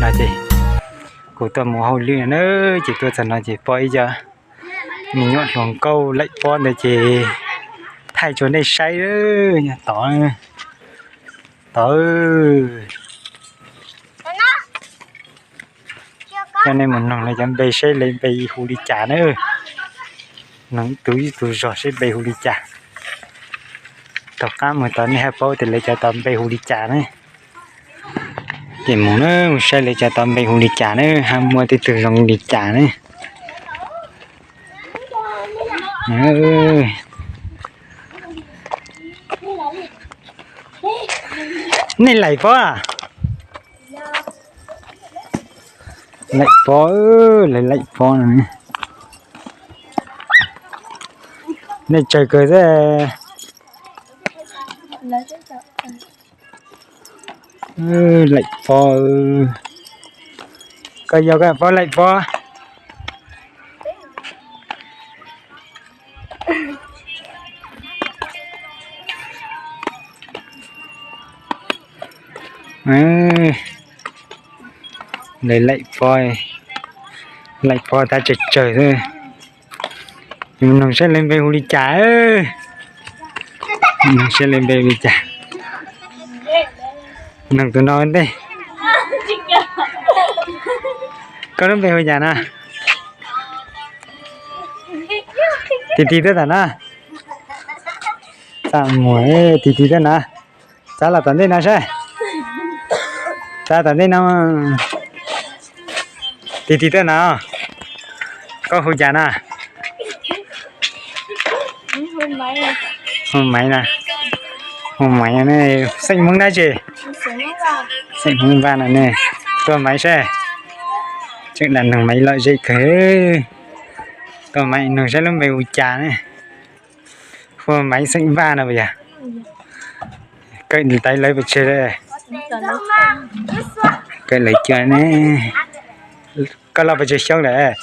Ces kuv tuaj mus hauj lwm na, ces tuaj txog no ces pom ib co me nyuam hluas nkauj laim pob ntawd ces thaij rau nej saib, nyob tod, tod. Coj nej mus noog lawv cov npe seb lawv npe hu li cas na. Noog ib tug ib tug zog seb npe hu li cas. Tom qab mus tod nej haj paub tias lawv cov tod npe hu li cas na. Ces mus na, mus saib lawv cov tod npe hu li cas na, haj muaj tej tug zoo li cas na. Nej laim pob a? Laim pob, lawv laim pob no. Nej tsawg kawg xwb. Laim pob. Koj yog koj pob laim pob. Lawv laim pob, laim pob tab tsawg tsawg xwb. Noog saib lawv npe hu li cas. Noog saib lawv npe hu li cas. Noog tus no ntej. Koj lub npe hu li cas no? Tig tig tuaj tam no. Txaj muag, tig tig tuaj na. Txav los tom ntej no saib. Txav tom ntej no. Tig tig tuaj na. Koj hu cas na? Hu Maiv na. Hu Maiv, xeem Hmoob dab tsi? Xeem Hmoob Vaj no ne. Tuaj Maiv saib. Tseem dam noog Maiv lom zem kawg. Tuaj Maiv noog saib lub npe hu cas ne. Hu Maiv xeem Vaj no puas yog? Kawm ntawv lawv pes tsawg? Kawm lawv cuag ne. Koj loj pes tsawg xyoo lawm?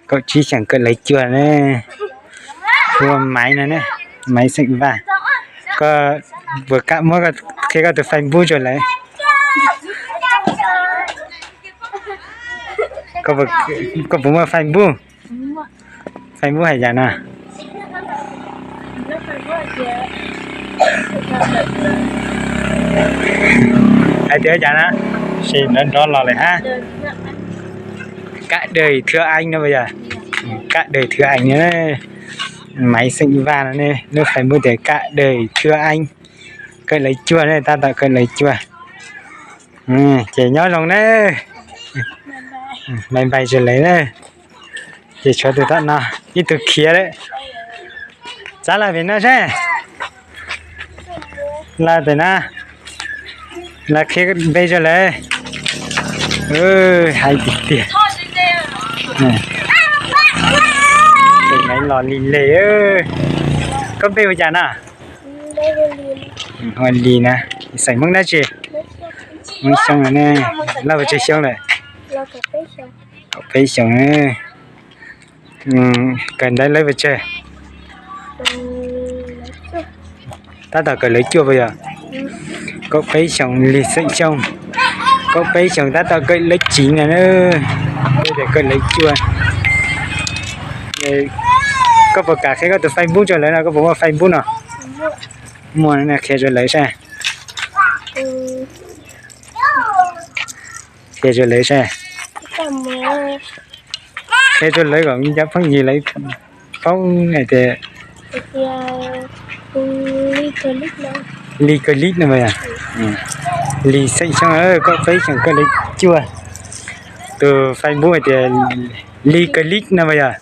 Kaum tsib xyoos kawm lawv cuag ne. Hu Maiv no ne, Maiv xeem Vaj. Koj puas kam muab qhia koj tus Facebook rau lawv? Koj puas muaj Facebook? Facebook hais cas no? Hais tias cas na? Nrov nrov los lawm hab. Cát Đời Thưa Anh no puas yog? Cát Đời Thưa Anh, Maiv xeem Vaj no ne, lub Facebook tias Cát Đời Thưa Anh. Kawm lawv cuag ne, tab tom kawm lawv cuag. Ces nyob zoo na. Npai npai rau lawv na. Ces tshuav tus tom no ib tug khiav lawm. Txav los pem no saib. Los pem no. Los qhia npe rau lawv. Hais tiag tiag. Tus Maiv los li le. Koj npe hu cas no? Hu Lis na. Xeem Hmoob dab tsi? Hmoob Xyooj ne. Loj pes tsawg xyoo lawm? Kaum peb xyoos. Kawm ntawv lawv pes tsawg? Tab tom kawm lawv cuag puas yog? Kaum peb xyoos, Lis xeem Xyooj. Kaum peb xyoos tab tom kawm lawv tsiv no na. Tias kawm lawv cuag. Koj puas kam qhia koj tus Facebook rau lawv no, koj puas muaj Facebook no? Muaj, qhia rau lawv saib. Qhia rau lawv saib. Qhia rau lawv kom cov phooj ywg lawv paub hais tias Lis Kawg Lib no mas yog. Lis xeem Xyooj, kaum peb xyoos kawm lawv cuag. Tus Facebook hais tias Lis Kawg Lib no mas yog.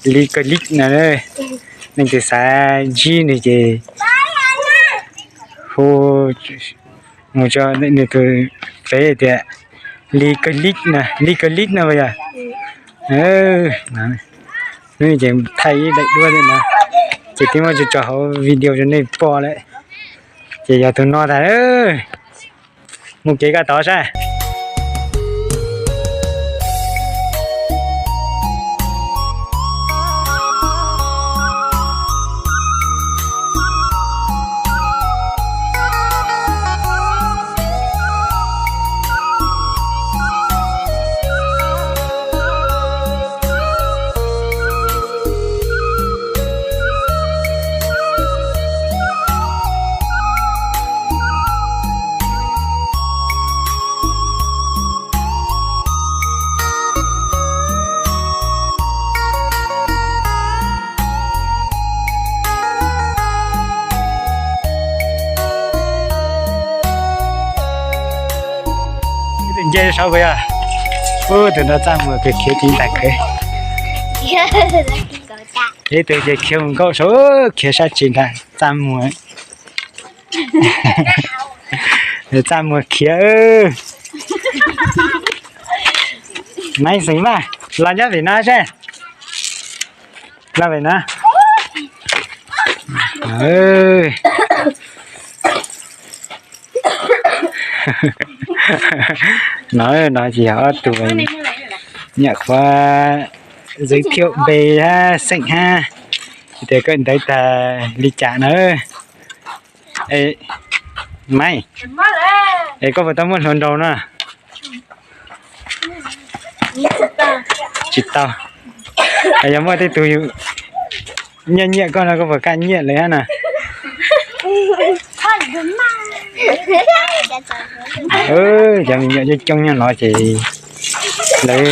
Lis Kawg Lib no, leej twg xav ntsib nws ces hu mus rau nws tus Facebook tias Lis Kawg Lib no, Lis Kawg Lib no mas yog. Hnub no ces thaij ib daim duab li no, ces twb muab tso hauv video rau nej pom lawm. Ces yog tus no ntag. Mus kev koj tod saib. Nce saud puas yog? Ub, tus no txaj muag kawg, khiav ceev tag kawg. Ib tug ces khiav mus nkaum saud, khiav sab tsev nrad txaj muag. Txaj muag khiav. Maiv Xeem Vaj, los nyob pem no seb. Los pem no. No, no ces yog ob tug nyuam qhuav giới thiệu npe hab xeem hab tias koj ntawv tag li cas na. Maiv, es koj puas tau muaj hluas nraug no? Tsis tau. Yog muaj tej tug nyiam nyiam koj no koj puas kam nyiam lawv hab na? Cov me nyuam coob coob nyob no ces lawv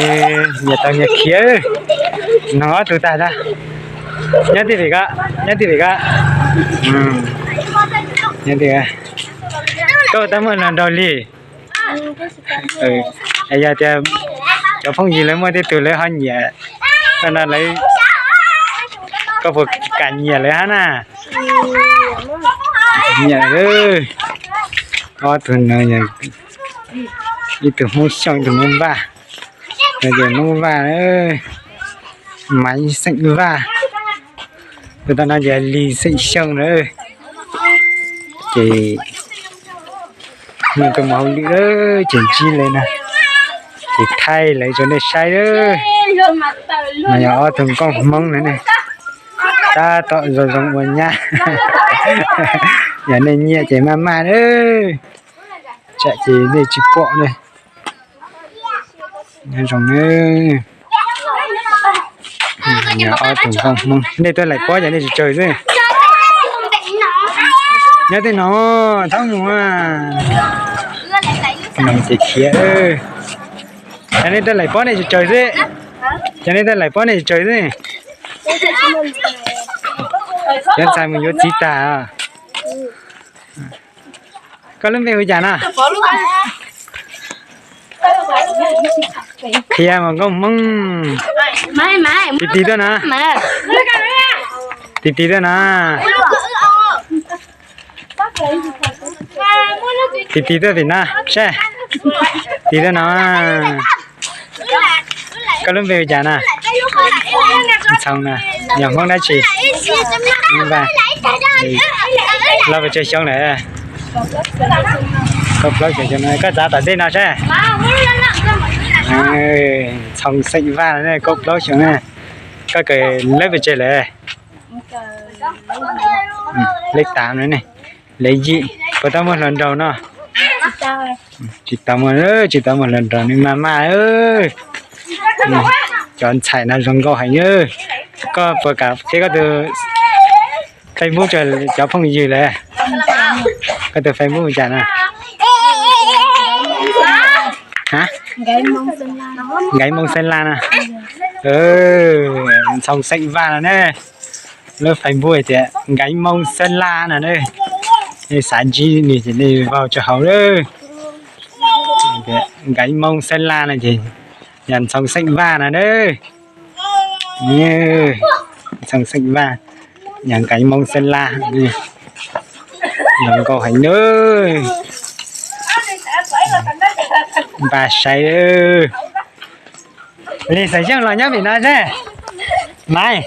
nyias tau nyias khiav. Noog ob tug tag tag. Nyob tij pem ko, nyob tij pem ko. Koj tau muaj hluas nraug li? Yog tias cov phooj ywg lawv muaj tej tug lawv ho nyiam, no lawv, koj puas kam nyiam lawv hab na? Nyiam. Ob tug no, ib tug Hmoob Xyooj, ib tug Hmoob Vaj. Hmoob Vaj, Maiv xeem Vaj. Tus tod no ces Lis xeem Xyooj na. Ces no tus mus hauj lwm lawm ces ntsib lawv no, ces thaij lawv rau nej saib lawm. No yog ob tug nkauj Hmoob na ne, tab tom zoo zoo ua nyab. Yog nej nyiam ces maj maj na, tsam ces nej tsis pom ne. Nyob zoo, ob tug nkauj Hmoob, nej tuaj laim pob ces nej tsis tsawg xwb. Nyob tej no, thaub mus, no ces khiav. Ces nej tuaj laim pob nej tsis tsawg xwb. Ces nej tuaj laim pob nej tsis tsawg xwb. Cov ntxhais mus yuav txiv tag. Koj lub npe hu cas no? Qhia mas nkauj Hmoob. Tis tis tuaj no. Tis tis tuaj no. Tis tis tuaj tim no seb. Tis tuaj no. Koj lub npe hu cas no? Ntxhoo no. Yog Hmoob dab tsi? Los pes tsawg xyoo lawm? Kaum plaub xyoo no. Koj txav tom ntej no seb. Ntxhoo xeem Vaj, kaum plaub xyoo na. Koj kawm lab pes tsawg lawm? Lab tav no ne. Lab yim. Puas tau muaj hluas nraug no? Tsis tau muaj, tsis tau muaj hluas nraug ne, maj maj. Cov ntxhais no zoo nkauj heev. Koj puas kam qhia koj tus Facebook rau cov phooj ywg lawm? Koj tus Facebook hu cas no? Nkaiv Moo Xeeb Laj no. Ntxhoo xeem Vaj no ne. Lub Facebook hais tias Nkaiv Moo Xeeb Laj no ne. Nej xav ntsib nws ces nej vau rau hauv lawm. Nkaiv Moo Xeeb Laj no ces yog Ntxhoo xeem Vaj no na. Ntxhoo xeem Vaj, yog Nkaiv Moo Xeeb Laj. Zoo nkauj heev na. Npaj saib. Lis Xaiv Xyooj los nyob pem no seb. Maiv,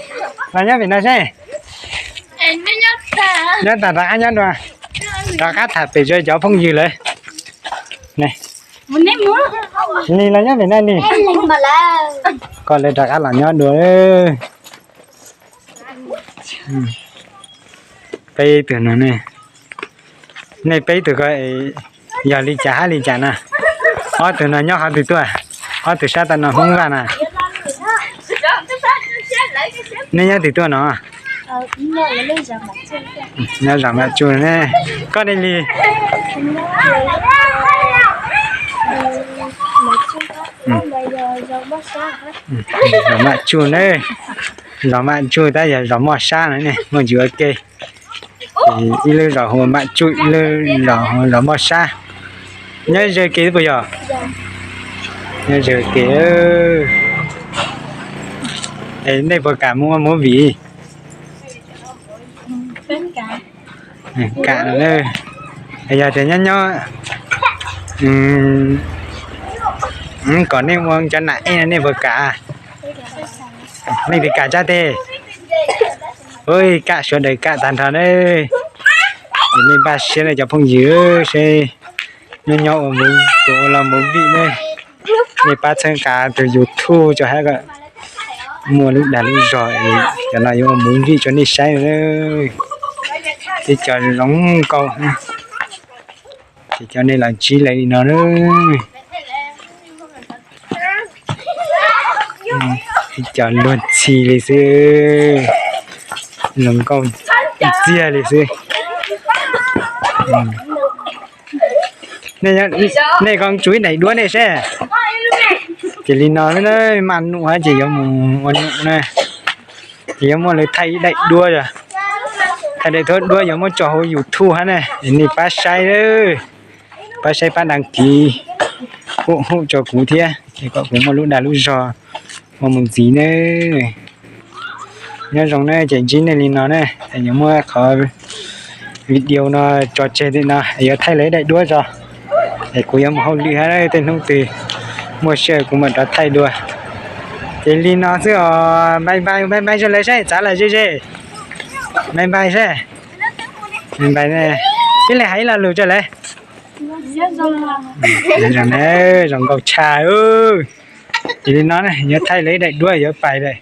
los nyob pem no seb. Nyob tas rov qab nyob dua, rov qab tham pem rau cov phooj ywg lawm. Lis los nyob pem no Lis. Kom lawv rov qab los nyob dua. Peb tug no ne, nej peb tug ko yog li cas hab li cas na? Ob tug no nyob qhov twg tuaj? Ob tug sab tom no Hmoob Vaj na. Nej nyob twg tuaj no? Nyob Zos Maj Tsuj ne. Koj ne Lis? Zos Maj Tsuj ne. Zos Maj Tsuj tab yog zos Moj Sab no ne, muaj ntsis ua ke. Ib lub zos hu ua Maj Tsuj, ib lub zos hu ua zos Moj Sab. Nyob ze kev puas yog? Nyob ze ua ke. Es nej puas kam mus ua movie? Kam no. Yog tias nyob nyob kom nej ua cov nam ej no nej puas kam? Nej puas kam tsa tes? Ua kam, sawv daws kam tag nrho na. Es nej npaj siab na cov phooj ywg, seb nyob nyob ua mus, ua los movie ne, nej pab txhawb nqa tus YouTube tso hab kom muaj lub dag lub zog, cov no yuav ua movie rau nej saib na. Tej cov zoo nkauj, ces cov nej los ntsib lawv li no na. Cov luag ntxhi li xwb, zoo nkauj ntxiag li xwb. Nej ko tsuav ib daim duab nej seb. Ces li no, maj num hab ces yuav mus ua num na, ces yuav muaj lawv thaij ib daim duab, thaij daim duab yuav muab tso hauv YouTube hab na. Nej pab saib, pab saib pab đăng ký, hu hu rau kuv thiab es kom kuv muaj lub dag lub zog ua mus ntxiv na. Nyob zoo na, ces ntsib nej li no na, es yuav muab qhov video no tso tseg li no, yuav thaij lawv daim duab tso, es kuv yuav mus hauj lwm hab, tej hnub twg muaj sij hawm kuv mam rov thaij dua. Ces li no xwb os, bye bye, bye bye rau lawv seb, txav lawm ze ze, bye bye seb, bye bye. Peb li hais ib lo lus rau lawv. Zoo nkauj tshaj. Ces li no yuav thaij lawv ib daim duab yuav pais lawm.